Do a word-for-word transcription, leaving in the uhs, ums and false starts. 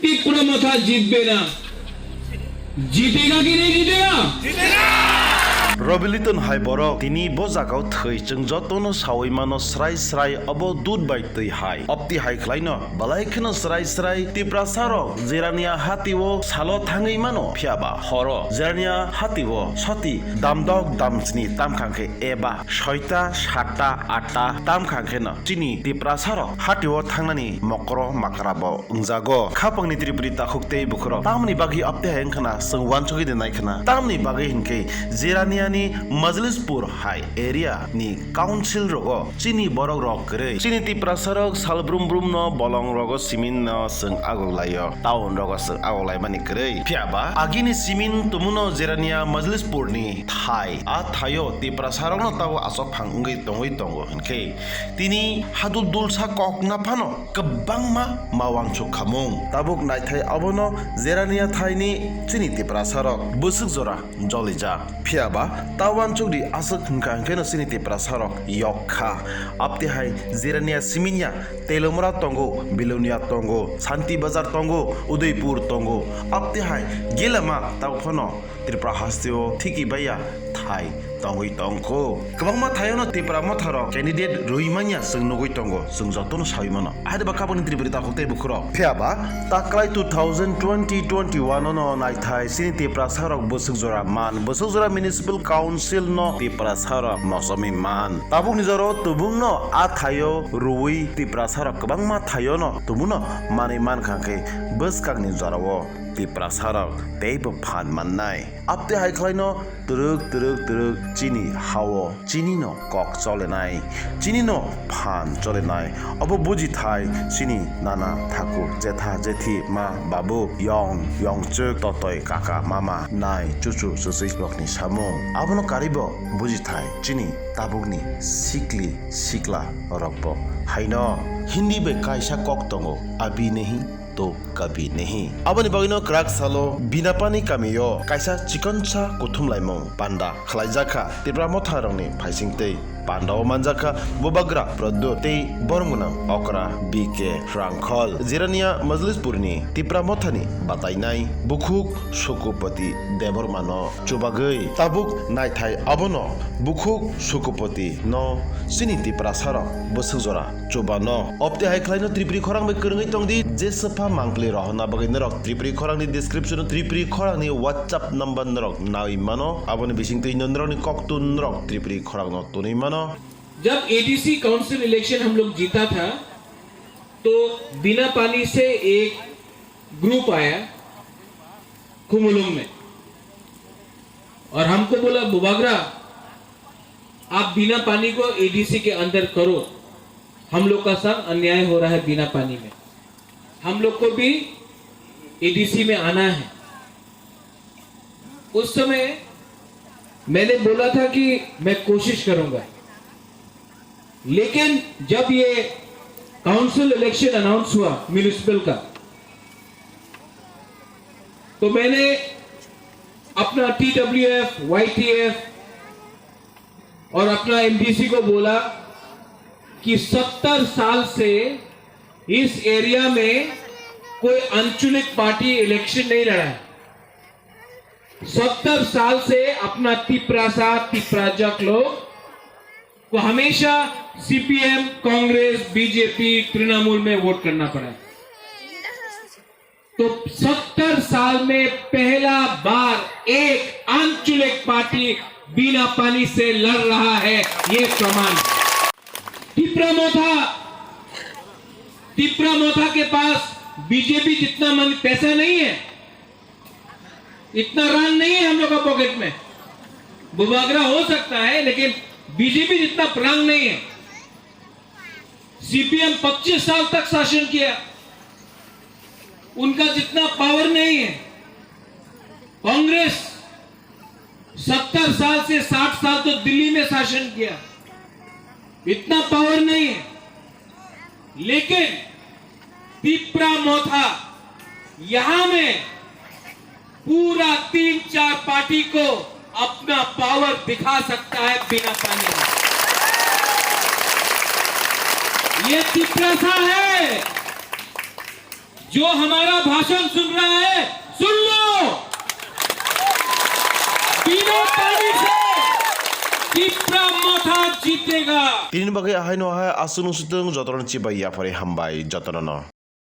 Tipra Motha jitbe na. Jitega ki nahi jitega? Robiliton hai borok tini bo jagao thwi chwng jotono sawi mano srai srai obo dud bai twi hai. Opti hai khlaino belai kheno srai srai Tiprasa rok jerania hatio salo thangwi mano phiyaba horo jerania hatio sati damdok damsni tamkhang khe eba soita satta atta tamkhang kheno chini Tiprasa rok hatio thangnani mokro makrabo wngjago. Khapangni Tripuri takhuk tei bukhurok tamni bagwi apte hai wngkhana chwng uansugwi de nai khana. Tamni bagwi hinkhe Jiraniani Majlispur hai area ni council rogo chini borok rok kwrwi. Chini Tiprasa rok sal brum brum no bolong rogo simin no chwng agok laio. Town rogo chwng agok lai mani kwrwi. Phiyaba agini simin tumuno Jirania Majlispur ni thai. A thaio Tiprasa rok no tabo asok phang wngwi tongwi tongo hinkhe. Tini hadul dulsa kok na phano kwbangma ma wangsuk khamung. Tabuk naithai abono Jerania thaini chini Tiprasa rok bwswk jora jolijak. Phiyaba ta wansukdi aswk hwnkha hwnkhe no chini Tiprasa rok yok kha. Apti hai Jerania siminya Telomra tongo, Bilonia tongo, Santi Bazar tongo, Udaipur tongo. Apti hai gilama tabuk phano Tripura hasteo thiki baiya thai tongwi tongkho. Kwbangma thaiono Tipra Motha rok candidate rwi manya chwng nugwi tongo, chwng jotono sawi mano. Haide ba kaboni Tripuri takhuk tei bukhurok. Phiyaba taklai two thousand twenty twenty-one no naithai chini Tiprasa rok bwswk jora man, bwswk jora municipal council no Tiprasa rok mosomi man. Tabukni jora tubungno a thaio rwi Tiprasa rok kwbangma thaiono tumuno manwi mankha khe bwskangni jorao Tiprasa rok teibo phan mannai. Apte hai khlaino twrwk twrwk twrwk chini hao chini no kok cholenai, chini no phan cholenai. Obo buji thai chini nana thakur, jetha jethi, ma babu, yong yongchuk, totoi kaka mama, nai chuchu chuchwi bokni samung. Abono karibo buji thai chini tabukni sikli sikla rokbo. Haino Hindi bai kaisa kok tongo, abhi nahi to kabhi nahi. Aboni bagwino kwrak salo Binapani kamio kaisa chikonsa kuthumlaimung panda khlaijakha Tipra Motha rokni phaisingtwi. Pandao manjakha Bubagra Pradyot tei boromgwnang okra B K Rangkhol. Jirania Majlispurni Tipra Mothani batainai bukhuk Sukupati Debbarmano chubagwi tabuk naithai abono bukhuk Sukupati no chini Tiprasa rok bwswk jora chubano. Opte hai khlaino Tripuri khorang bai kwrwngwi tongdi, jeswpha mangpli rohorna bagwi norok Tripuri khorangni description o Tripuri khorangni WhatsApp number norok nawi mano, aboni bisingtwi no norokni koktun norok Tripuri khorangno tunwi mano. जब ADC council election हम लोग जीता था, तो बिना पानी से एक ग्रुप आया खुमुलुंग में और हमको बोला, "बुबागरा, आप बिना पानी को एडीसी के अंदर करो, हम लोग का साथ अन्याय हो रहा है बिना पानी में, हम लोग को भी एडीसी में आना है।" उस समय मैंने बोला था कि मैं कोशिश करूंगा, लेकिन जब ये काउंसिल इलेक्शन अनाउंस हुआ म्युनिसिपल का, तो मैंने अपना टीडब्ल्यूएफ, वाईटीएफ और अपना एमडीसी को बोला कि सत्तर साल से इस एरिया में कोई आंचलिक पार्टी इलेक्शन नहीं लड़ा है। सत्तर साल से अपना तिपरासा, तिपराजक लोग को हमेशा सीपीएम, कांग्रेस, बीजेपी, तृणमूल में वोट करना पड़ा है। तो सत्तर साल में पहला बार एक आंचलिक पार्टी बिना पानी से लड़ रहा है, ये प्रमाण। तिपरा मोथा, तिपरा मोथा के पास बीजेपी जितना मन, पैसा नहीं है, इतना रंग नहीं है हम लोग का पॉकेट में। बुबागरा हो सकता है, लेकिन बीजेपी जितना रंग नहीं है। सीपीएम पच्चीस साल तक शासन किया, उनका जितना पावर नहीं है। कांग्रेस सत्तर साल से साठ साल तो दिल्ली में शासन किया, इतना पावर नहीं है। लेकिन तिपरा मोथा, यहाँ में पूरा तीन चार पार्टी को अपना पावर दिखा सकता है बिना पानी में। ये तिपरासा है, जो हमारा भाषण सुन रहा है, सुन लो। बिना पानी से तिप्रा मोथा जीतेगा। Tini bagwi ahaino ahai aswk nung sitwng jotono chibai yapharwi hambai jotono no.